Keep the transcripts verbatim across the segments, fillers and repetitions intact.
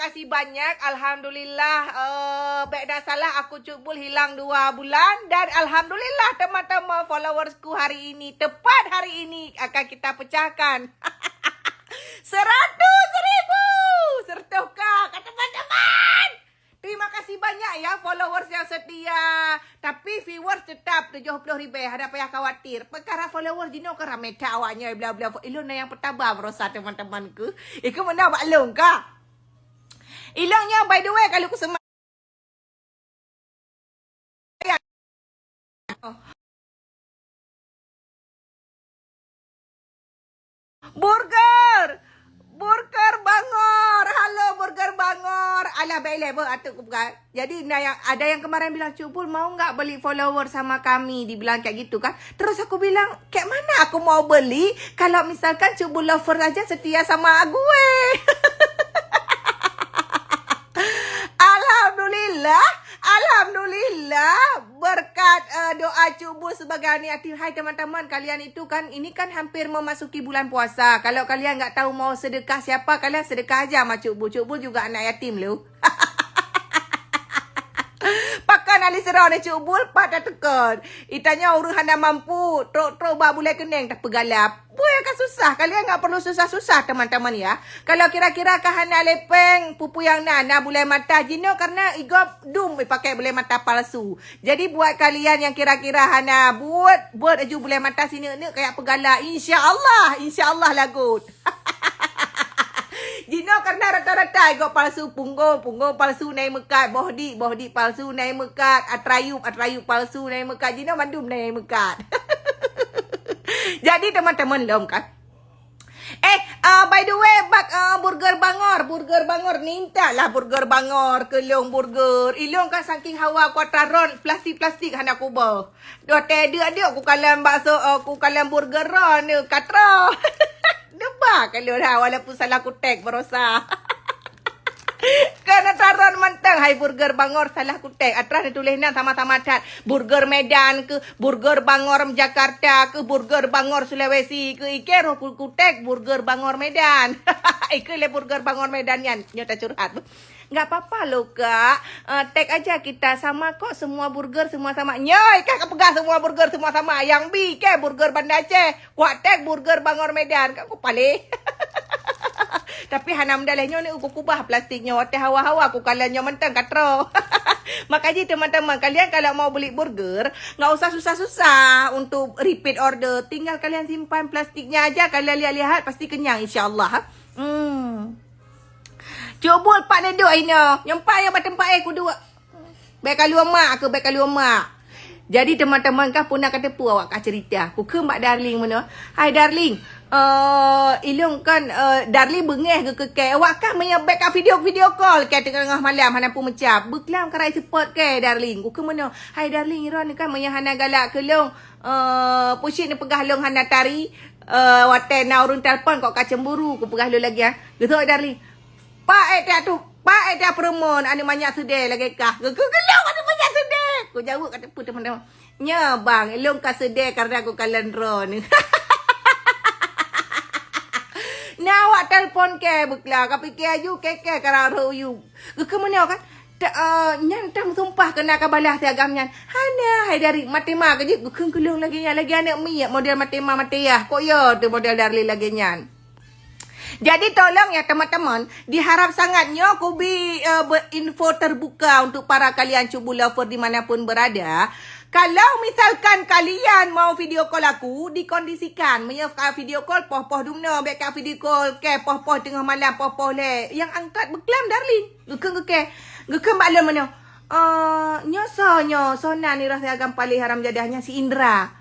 Kasih banyak, alhamdulillah. Eh, bèk na salah, aku Cut Bul hilang dua bulan dan alhamdulillah teman-teman followersku hari ini, tepat hari ini akan kita pecahkan seratus ribu, seratus K, ka teman-teman. Terima kasih banyak ya followers yang setia. Tapi viewers tetap tujuh puluh ribu, hana payah khawatir. Peukara followers jinoe ka ramè that awaknyan bla-bla. Ilôn na nyang peutaba barosa teman-temanku. Ikeu meunan bak lôn ka. Ilôn nyoe, by the way, kalau kuseumang Burger! Burger Bangor! Halo Burger Bangor! Alah, bèk ilèe beuh, ateuh kupeugah. Jadi na nyang, ada yang kemarin bilang, "Cut Bul, mau nggak beli follower sama kami?" Dibilang kayak gitu kan. Terus aku bilang, "Kayak mana aku mau beli kalau misalkan Cut Bul lover aja setia sama gue?" Alhamdulillah, alhamdulillah, berkat, eh, doa Cut Bul sebagai aneuk yatim. Hai teman-teman, kalian itu kan, ini kan hampir memasuki bulan puasa. Kalau kalian nggak tahu mau sedekah siapa, kalian sedekah aja sama Cut Bul. Cut Bul juga anak yatim loh. Pakon ali sira ni Cut Bul, pat tateukon. Itanyoe ureueng hana mampu, trok-trok bak bulèe keuneng tapeugalak. Peue nyang ka susah? Kalian nggak perlu susah-susah, teman-teman, ya. Kalau kira-kira ka hana lé pèng, peue-peue nyang na, na bulèe mata jinoe karena i gob dum ipakè bulèe mata palsu. Jadi buat kalian yang kira-kira hana buet, buet aju bulèe mata sineuk-neuk kajak peugalak. Insya Allah, insya Allah lagot. Jinoe karena rata-rata i gob palsu, punggong, punggong palsu na imeukat, boh dik, boh dik palsu na imeukat, atra yup, atra yup palsu na imeukat. Jinoe mandum na imeukat. Jadi teman-teman lom kan. Eh, uh, by the way, bak, uh, Burger Bangor, Burger Bangor, mintalah Burger Bangor keu lôn burger. Ilôn kan saking hawa ku atra ron, plastik-plastik hana kuba. Watèe deuk-deuk kukalon bakso, eh, kukalon burger ron, eh, ka troh. Neuba ka lôn ha, walaupun salah kutèg barosa. Kan atra ron mantong, hai Burger Bangor salah kutèg. Atra neutuléh nan sama-sama that. Burger Medan keu, Burger Bangor Jakarta keu, Burger Bangor Sulawesi keu, ikèe roh ku-, kutèg Burger Bangor Medan. Ikeu lé Burger Bangor Medan nyan, nyoe tacurhat. Nggak apa-apa loh, Kak. Eh, tag aja kita sama kok, semua burger semua sama. Nyoe, kan ka peugah semua burger semua sama. Nyang bi, kan burger Banda Aceh. Wak tag burger Bangor Medan. Kan ku paleh. Tapi hana meudaléh nyoe ni, ku kubah plastik nyoe. Watèe hawa-hawa, ku kalon nyoe mantong ka troh. Makajih teman-teman, kalian kalau mau beli burger, nggak usah susah-susah untuk repeat order. Tinggal kalian simpan plastiknya aja, kalian lihat-lihat, pasti kenyang, insya Allah. Hmm. Cut Bul, pat neuduek inoe. Nyoe pat nyang bak teumpat, eh, kuduek. Bèk kaluwa mak, keu bèk kaluwa mak. Jadi teman-teman, kah pernah ka teupeu awak ka cerita. Kukheun bak Darling meunoe, "Hai Darling, eh, ilôn kan, eh, Darling beungèh geuh keu kèe. Awak kah meunyoe bèk ka video, video call kèe teungoh malam hana peue meucab. Beuklam karai seupôt kèe Darling." Kukheun meunoe, "Hai Darling, droeneuh kan meunyoe hana galak keu lôn, eh, peue cit neupeugah lôn hana tari, eh, watèe na ureueng telepon kok ka cemburu," kupeugah lôn lagèe nyan. Geusok Darling, "Pak, eh, tak tu, Pak, eh, tak peureumeun aneuk manyak seudeh lagèe kah." Geukheun lôn aneuk manyak seudeh. Kujaweueb kata peue teman-teman. "Nyo, Bang, ilôn ka seudeh karena kukalon droeneuh." Na awak telepon kèe beuklam, ka pike aju kèe-kèe ka rhot u yup. Geukheun meunoe kan, ta-, eh, nyan tameusumpah keu na ka balaih si agam nyan. Hana, hai Darling, maté ma keu jeuet geukheun keu lôn lagèe nyan, lagèe aneuk miet model maté ma maté yah. Kok yo teuh model Darling lagèe nyan. Jadi tolong ya teman-teman, diharap sangat nyoe kubi, eh, beu-, info terbuka untuk para kalian Cut Bul lover di mana pun berada. Kalau misalkan kalian mau video call aku, dikondisikan. Meunyoe ka video call, poh-poh dumnoe, bèk ka video call, kèe poh-poh teungoh malam, poh-poh lé. Nyang angkat beuklam Darling. Geukheun keu kèe. Geukheun bak lôn meunoe. "Eh, nyoe soe nyoe? Soe nan nirah si agam paleh haram jadah nyan?" "Si Indra."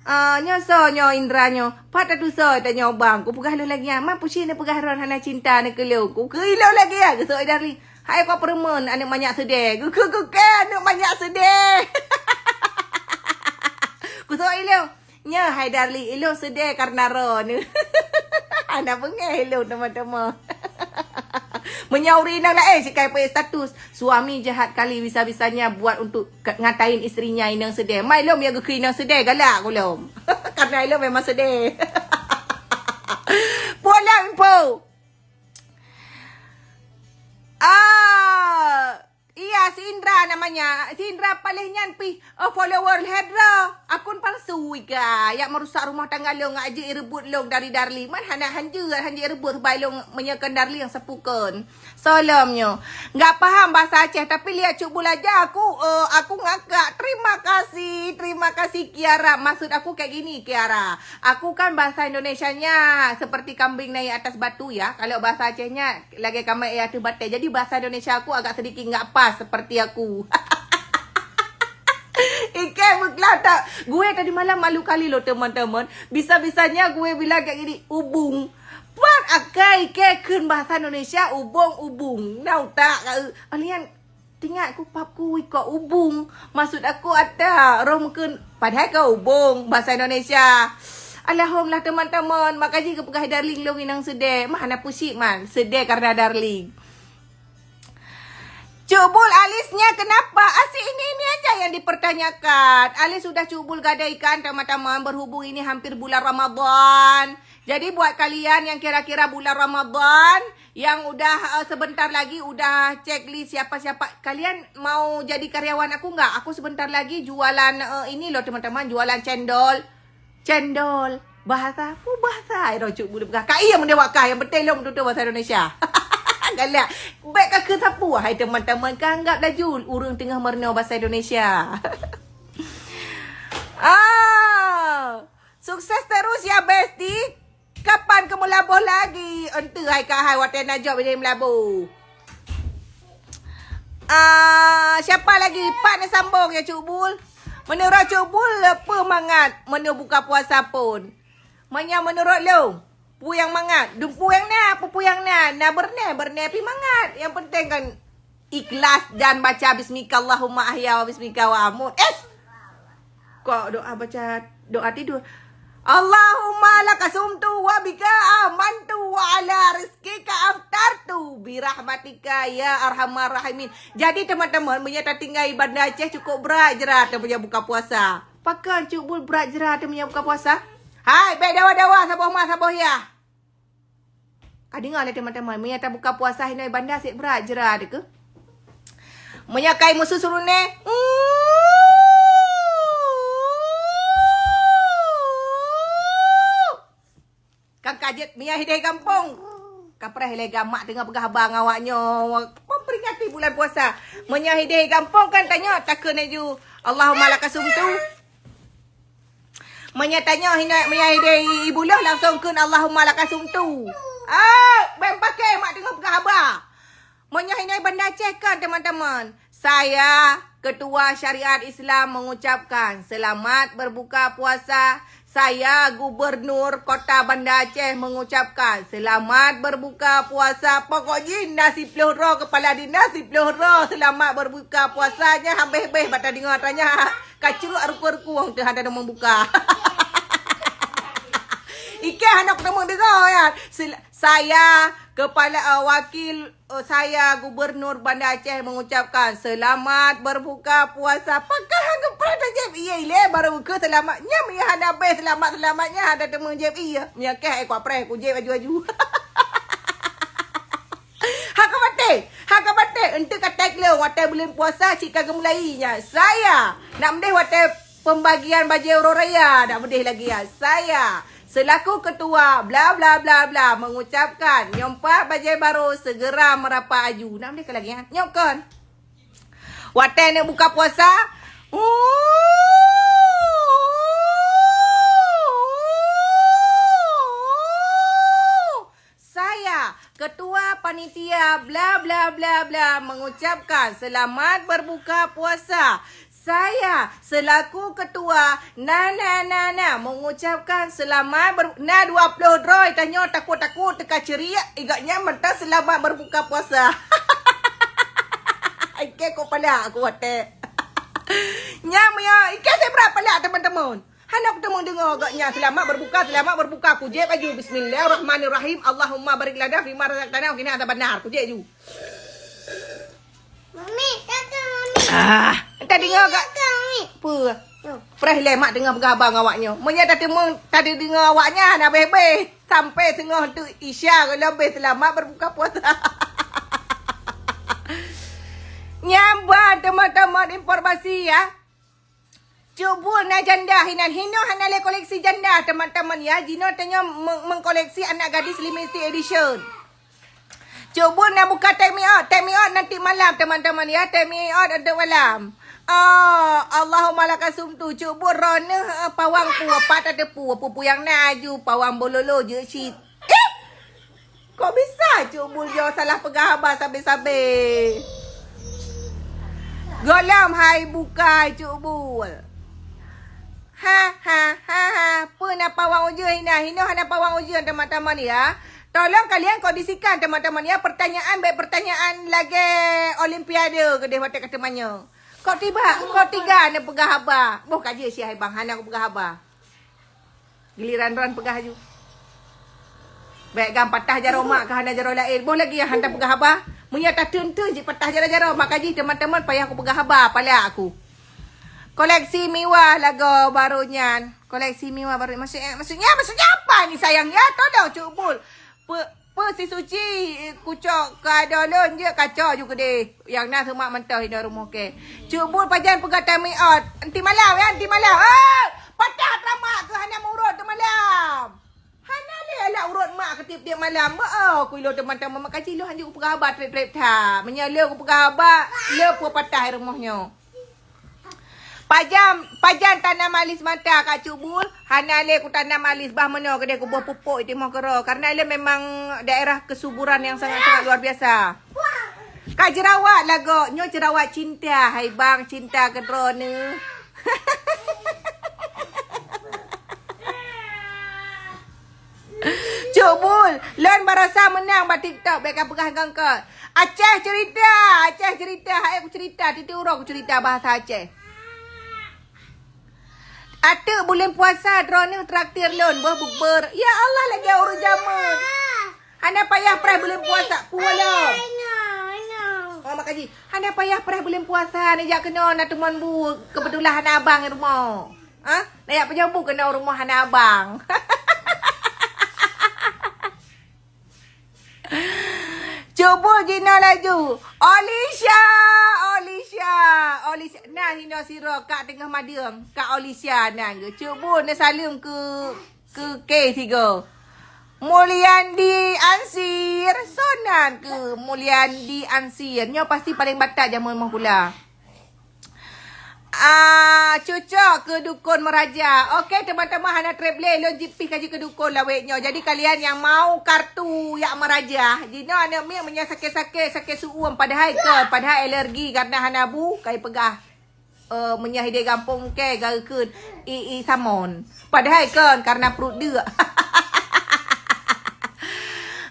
"Ah, nyoe soe nyoe Indra nyoe?" "Pat tatusoe tanyoe Bang." Kupeugah lôn lagèe nyan, "Man peue cit neupeugah droen hana cinta neuh keu lôn?" Kukheun ilôn lagèe nyan, geusok Darling. "Hai kok peureumeun aneuk manyak seudeh." Geukheun keu kèe aneuk manyak seudeh. Geusok ilôn. "Nyo hai Darling, ilôn seudeh karena droeneuh." Hana beungèh ilôn teuma-teuma. Meunyoe ureueng inong laén sikai peuék status, "Suami jahat kali, bisa-bisanya buat untuk ke-, ngatain istrinya inong seudeh." Mai lom ya geukheun inong seudeh, galak ku lom. Karena ilôn memang seudeh. Pulang info. Ah, iya, si Indra namanya. Si Indra paléh nyan pih, oh, follower lhèe droe. Akun palsu ika. Yak merusak rumah tangga lôn, ngak jeuet ireubot lôn dari Darling. Man hana hanjeuet, hanjeuet ireubot, sebai lôn meunyoe kon Darling sapeue kon. Solom nyoe. Enggak paham bahasa Aceh, tapi lihat Cuk Bul aja aku, eh, aku ngakak. Terima kasih, terima kasih Kiara. Maksud aku kayak gini, Kiara. Aku kan bahasa Indonesianya seperti kambing naik atas batu ya. Kalau bahasa Acehnya lagèe kamék di ateueh batèe. Jadi bahasa Indonesia aku agak sedikit enggak pas seperti aku. Ike meukeulata. Gue tadi malam malu kali loh teman-teman. Bisa-bisanya gue bilang kayak gini, ubung. Pat akai ike kheun bahasa Indonesia ubung-ubung. Nah utak kau. Alian tingat ku pap ku ikok ubung. Maksud aku ata roh mungkin padahal kau ubung bahasa Indonesia. Alhamdulillah teman-teman. Makajih ke peugah Darling lông inang sedih. Mah hana pusik man. Sedih karena Darling. Cuk Bul, alisnya kenapa? Asyik ini-ini aja yang dipertanyakan. Alis sudah Cuk Bul gadaikan teman-teman, berhubung ini hampir bulan Ramadan. Jadi buat kalian yang kira-kira bulan Ramadan, yang udah, eh, sebentar lagi udah checklist siapa-siapa, kalian mau jadi karyawan aku nggak? Aku sebentar lagi jualan, eh, ini loh teman-teman, jualan cendol. Cendol. Bahasa, oh, bahasa. Ai, Cuk Bul peugah. Ka iya meunyoe wak kah, yang penting lom tutoe bahasa Indonesia. Galak. Bèk ka keu sapu, hai teman-teman, ka anggap laju ureueng teungoh meurunoe bahasa Indonesia. Ah, sukses terus ya, Besti. Kapan keu meulaboh lagi? Enteuk hai ka hai watèe na jaweueb jadi meulaboh. Ah, siapa lagi? Pat neusambong ya, Cuk Bul. Menurut Cuk Bul, peue mangat meunyoe buka puasa pun? Meunyoe menurut lôn, peue nyang mangat? Dum peue nyang na, peue-peue nyang na. Na beureunoe, beureunoe pih mangat. Nyang penting kan ikhlas dan baca bismika Allahumma ahya wa bismika wa amut. Es! Kok doa baca doa tidur? Allahumma lakasumtu wa bika amantu wa ala rizkika aftartu birahmatika ya arhamar rahimin. Jadi teman-teman, meunyoe tatinggai Banda Aceh cukup brat jrat meunyoe buka puasa. Pakon Cuk Bul brat jrat meunyoe buka puasa? Hai, bèk dawa-dawa saboh ma saboh yah. Ka deungoe lé teman-teman, meunyoe tabuka puasa hinoe Banda seb brat jrat keuh. Meunyoe kai musu suruné, kan kajet meunyoe hideh gampông. Kapreh lé gamak teungoh peugah haba ngon awak nyoe, memperingati bulan puasa. Meunyoe hideh gampông kan tanyoe takheun laju, Allahumma lakasumtu. Meunyoe tanyoe hinoe meunyoe hideh ibu lheueh langsung kheun Allahumma lakasumtu. Ah, bèk pakè mak teungoh peugah haba. Meunyoe hinoe Banda Aceh kan teman-teman. Saya, Ketua Syariat Islam mengucapkan selamat berbuka puasa. Saya, Gubernur Kota Banda Aceh mengucapkan selamat berbuka puasa. Pokok jih na siploh droe kepala dinas, siploh droe selamat berbuka puasa nyan habéh-béh bak tadeungoe tanya. Ka cruek ruku-ruku wong teuh hana deungoe buka. Ike hana deungoe ya. Sel-, saya, kepala, eh, wakil, eh, saya, Gubernur Banda Aceh mengucapkan selamat berbuka puasa. Pakon hana pernah tajép ié ilé baru ke selamat. Nyan meunyoe hana habéh selamat-selamat nyan hana teumé jép ié. Meunyoe keh, eh, kuapreh, kujép aju-aju. Haka baté, haka baté. Enteuk ka tag lé watèe buleuen puasa cit ka geumulai nyan. Saya nak meudeh watèe pembagian bajèe uroe raya, nak meudeh lagi ya. Saya selaku ketua bla bla bla bla mengucapkan nyoe pat bajèe barô segera merapat aju. Nak meudeh ka lagi ya. Nyoe kon. Watèe neuk buka puasa, saya, Ketua Panitia bla bla bla bla, mengucapkan selamat berbuka puasa. Saya, selaku ketua, na, na, na, na, mengucapkan selamat ber-, na dua ploh droe tanyoe takot-takot teuka ceria, igak nyan mantong selamat berbuka puasa. Ike kok palak aku watèe. Nyan meunyoe ike seb brat palak teman-teman. Hana kuteumé deungoe gobnyan, "Selamat berbuka, selamat berbuka." Kujép aju, "Bismillahirrahmanirrahim. Allahumma barik lana fima razaqtana wa qina adzabannar." Kujép aju. Mami, kata Mami. Ah, entah deungoe gak. Kata Mami. Apa? Yo. Fresh lé mak teungoh peugah haba ngon awak nyoe. Meunyoe tateumé, tadeungoe awak nyan, habéh-habéh. Sampai teungoh tu Isya, kalau habéh selamat berbuka puasa. Nyang ban teman-teman informasi ya. Cuk Bul na janda hinan, hinoe hana lé koleksi janda teman-teman ya. Jinoe tanyoe meng-, mengkoleksi anak gadis limited edition. Cuk Bul na buka take me out, take me out nanti malam teman-teman ya. Take me out untuk malam. Oh, Allahumma lakasumtu. Cuk Bul roh neuh, eh, pawang pu, pat teupeu, pupu nyang na aju pawang bololo je cit. Eh! Kok bisa Cuk Bul yo salah peugah haba sabe-sabe? Gohlom hai bukai Cuk Bul. Ha ha ha ha. Peue na pawang ujeuen hina? Hinoe hana pawang ujeuen teman-teman ya. Tolong kalian kondisikan teman-teman ya. Pertanyaan baik pertanyaan lagèe olimpiade keudeh watèe ka teumanyong. Kok tiba, kok tiga na peugah haba? Boh ka jeuet si hai bang hana kupeugah haba. Giliran droen peugah aju. Bèk gam patah jaroe mak ka hana jaroe laén. Boh lagèe nyang hana peugah haba. Meunyoe tateun-teun jipatah jaroe-jaroe, maka jih teman-teman payah kupeugah haba pala aku. Koleksi miwa lagoe baru nyan. Koleksi miwa baru. Maksudnya, maksudnya, maksudnya apa ni sayang ya? Tolong Cuk Bul. Pe, pe si Suci kucok kado lôn je kaco ju keudeh. Nyang na seumak mantong inoe rumoh ke. Cuk Bul pajan peugah take me out. Enti malam ya, enti malam. Oh, patah drama ke hana meurot teumalam. Hana lé alat urot mak ke tiep-tiep malam. Ba, oh, ku ilo teman-teman makaji lo hanjeuet kupeugah haba trép-trép that. Meunyoe le kupeugah haba, le peue patah rumoh nyoe. Pajan, pajan tanam alis mata Kak Cuk Bul, hana lé kutanam alis bah meunoe keudeh kuboh pupuk timoh keudroe. Karena ilôn memang daerah kesuburan yang sangat-sangat luar biasa. Ka jerawat lagoe, nyoe jerawat cinta, hai bang, cinta keudroe neuh. Cuk Bul, lôn barasa meunang bak TikTok, bèk ka peugah gangkot. Aceh cerita, Aceh cerita, hai ku cerita, tiep-tiep uroe ku cerita bahasa Aceh. Ateuk buleuen puasa droeneuh traktir lôn boh bukber. Ya Allah, lagèe ureueng jameun. Hana payah preh buleuen puasa, pulo. Oh, makaji. Hana payah preh buleuen puasa, neujak keunoe na teumon bu, keubeutulan hana abang di rumoh. Ha? Neujak peujambu keunoe rumoh hana abang. Cuk Bul jinoe laju. Olisha, Olisha, Olisha. Nah, hinoe sidroe Kak teungoh madeueng. Kak Olisha nan geuh. Cuk Bul neusaleuem keu, keu K tiga. Mulyandi Ansir. Soe nan keu Mulyandi Ansir? Nyoe pasti paleng batat jameun moh pula. Ah, cocok keu dukon meuraja. Oke, teman-teman, hana trép lé, lôn jipih ka jikeu dukon lawét nyoe. Jadi, kalian nyang mau kartu jak meuraja, jinoe aneuk miet meunyoe sakét-sakét, sakét su'uem, padahai kon, padahai alergi karena hana bu, kai peugah, eh, meunyoe hideh gampông ke, gaeukeuet i, i samon. Padahai kon, karena pruet deuk.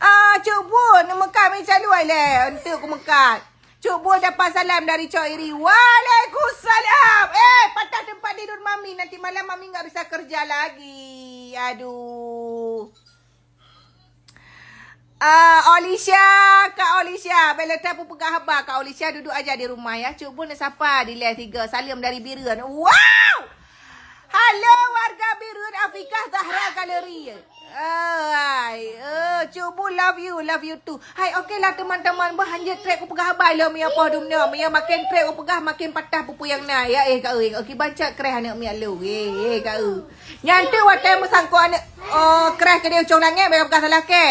Ah, Cuk Bul, neumeukat meucalui lé, enteuk kumeukat. Cuk Bul dapat salam dari Cok Iri. Waalaikumsalam. Eh, patah tempat tidur Mami. Nanti malam Mami nggak bisa kerja lagi. Aduh. Ah, Olisha, Kak Olisha. Bela tapu peugah haba, Kak Olisha duduk aja di rumah ya. Cuk Bul nak sapa di leh tiga. Salam dari Bireuen. Wow! Halo warga Bireuen Afiqah Zahra Galeri. Ai, eh, Cuk Bul love you, love you too. Hai, oke lah teman-teman, bah hanjeuet trép kupeugah haba lom ya poh dumnoe. Meunyoe makin trép kupeugah, makin patah pupu nyang na. Ya, eh, Kak, eh, kiban cat kreh aneuk miet lôn. Eh, eh, Kak, eh. Nyan tu watèe meusangkot aneuk, oh, kreh keudeh ucong langét, bèk peugah salah ke.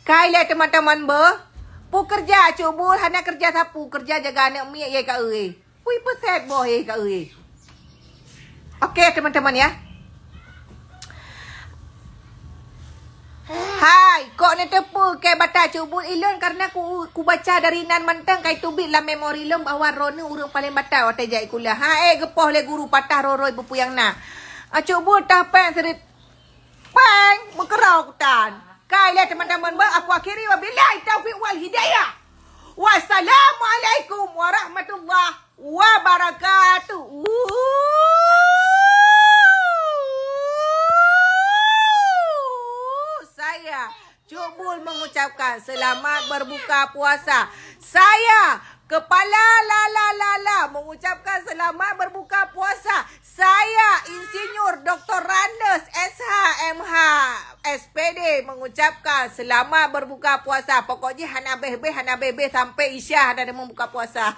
Kai lé teman-teman beuh. Pu kerja Cuk Bul, hana kerja sapu, kerja jaga aneuk miet, ye, Kak, eh. Pui peuset boh, eh, Kak, eh. Oke, teman-teman, ya. Hai, kok neuteupeue keu batat Cuk Bul ilôn karena ku, ku baca dari nan mantong kai teubiet lam memori lôn bahwa droeneuh ureueng paleng batat watèe jak kuliah. Ha, eh, geupoh lé guru patah roi-roi peue-peue nyang na. Ah, Cuk Bul tah péng seurit péng meukeurau kutan. Kai lé teman-teman beuh, aku akhiri wabillahi taufiq wal hidayah. Wassalamualaikum warahmatullahi wabarakatuh. Saya Cuk Bul mengucapkan selamat berbuka puasa. Saya Kepala Lala Lala mengucapkan selamat berbuka puasa. Saya Insinyur Doktor Randes S H M H S P D mengucapkan selamat berbuka puasa. Pokok jih hana beh-beh, hana beh-beh sampai Isya hana ada membuka puasa.